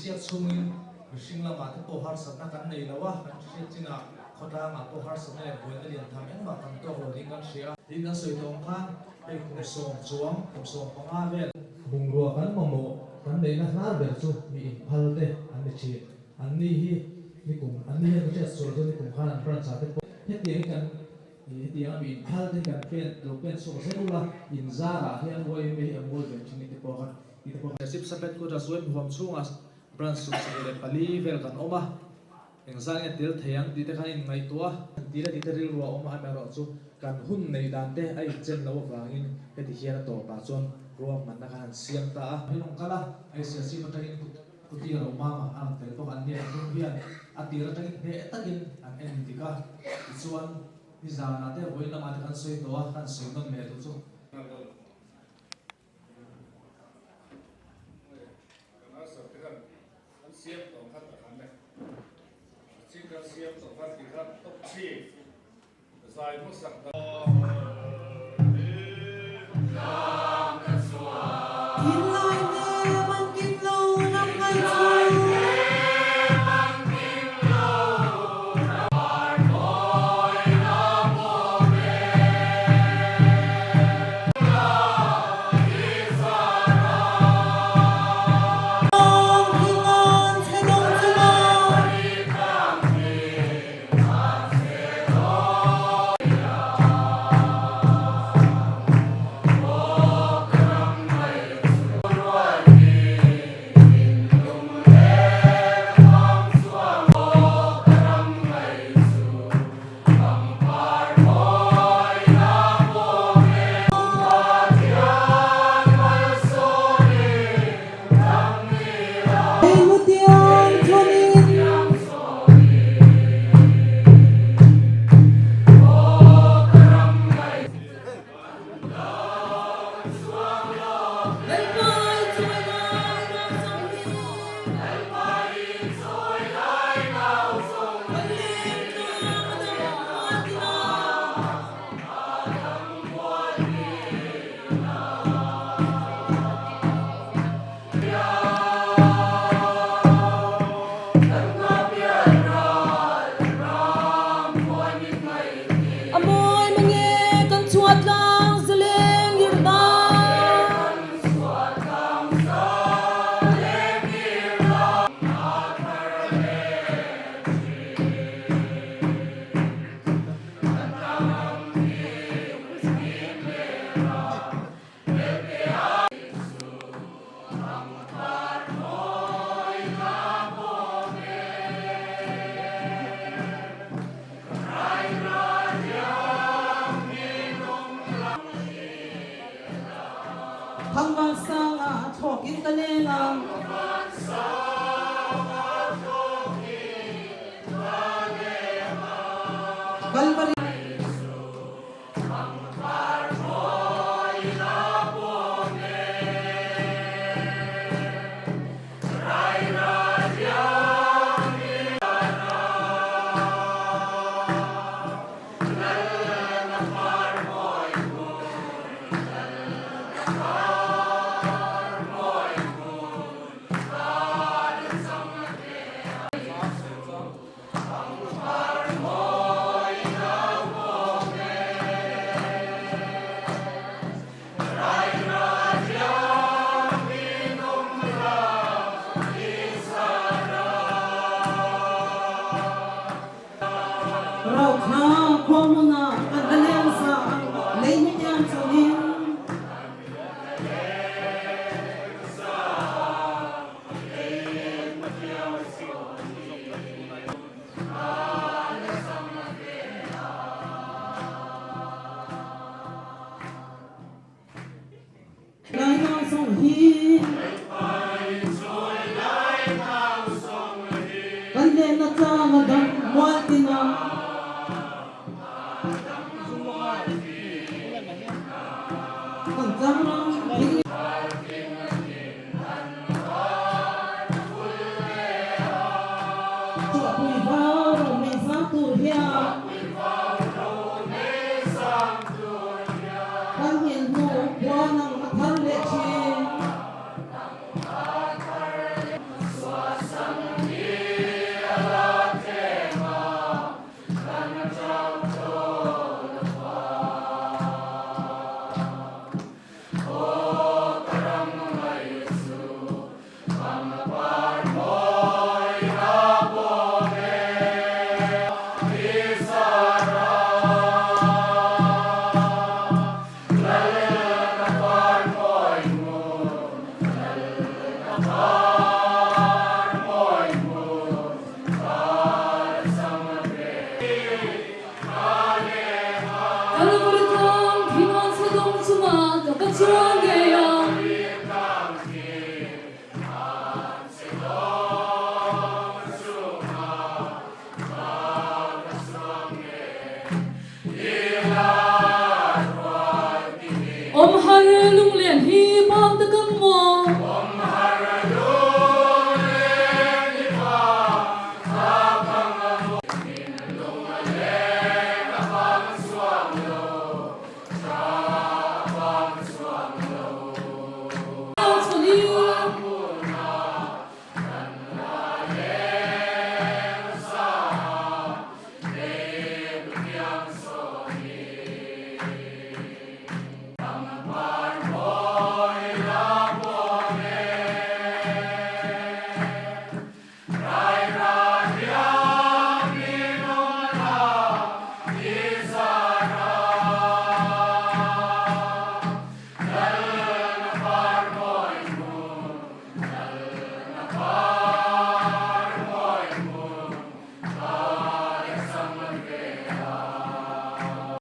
siak chhungin mihring lamah te pawh harsatna kan nei lo a, kan hriat chinah khawtlangah pawh harsatna leh buaina lian tham engmah kan tawk lo ding kan hria a. Tin kan sawi tawh ang khan hei kum sawm chuang, kum 15 vel bungrua kan mamawh kan neihna hnar ber chu mi inphal te an ni thin. An ni hi ni kum, an ni hian ka hriat sual chuan ni kum khan an branch ah te pawh hetiang hi kan Hetianga mi inphal te hi kan pen lo pen chhuak zel ula, in zarah hian YMA hi a mawi ve thin i ti pawh khan i ti pawh khan. Sip Headquarters YMA huam chhungah branch 74 vel kan awm a, engzah nge tel thei ang tih te khan inngaihtuah a, ti le tih te rilru a awm a, amaherawh chu kan hun nei dan te a inchen loh avangin heti hian a tawpah chuan ruahmanna khan han siam ta a. Hi rawn kal a, Asia Sip atangin Puti ro mama a rawn tel bawk an nia tum hian a tir atangin hneh takin an en dik a, tichuan nizanah te vawiin lamah te kan sawi tawh a, kan sawi nawn leh duh chu. Thinlai nem an kim lo ram ngai chu. Awng thingawn chhe dawng chunga. Hmutiang chuanin. A mawi mange kan chhuat tlang zaleng irna. Thangvan sanga thlawkin ka leng a. Kalvari. Rauthla khua hmunah kan la leng zah lei hmitiang chungin. Lai nau song hi Kan lenna tlang a dam mual tinah Kan tlang ram thing Chhuahpui vau ro nei sang tur hian Kan hmin hnu huan ang a thar leh thin. A par.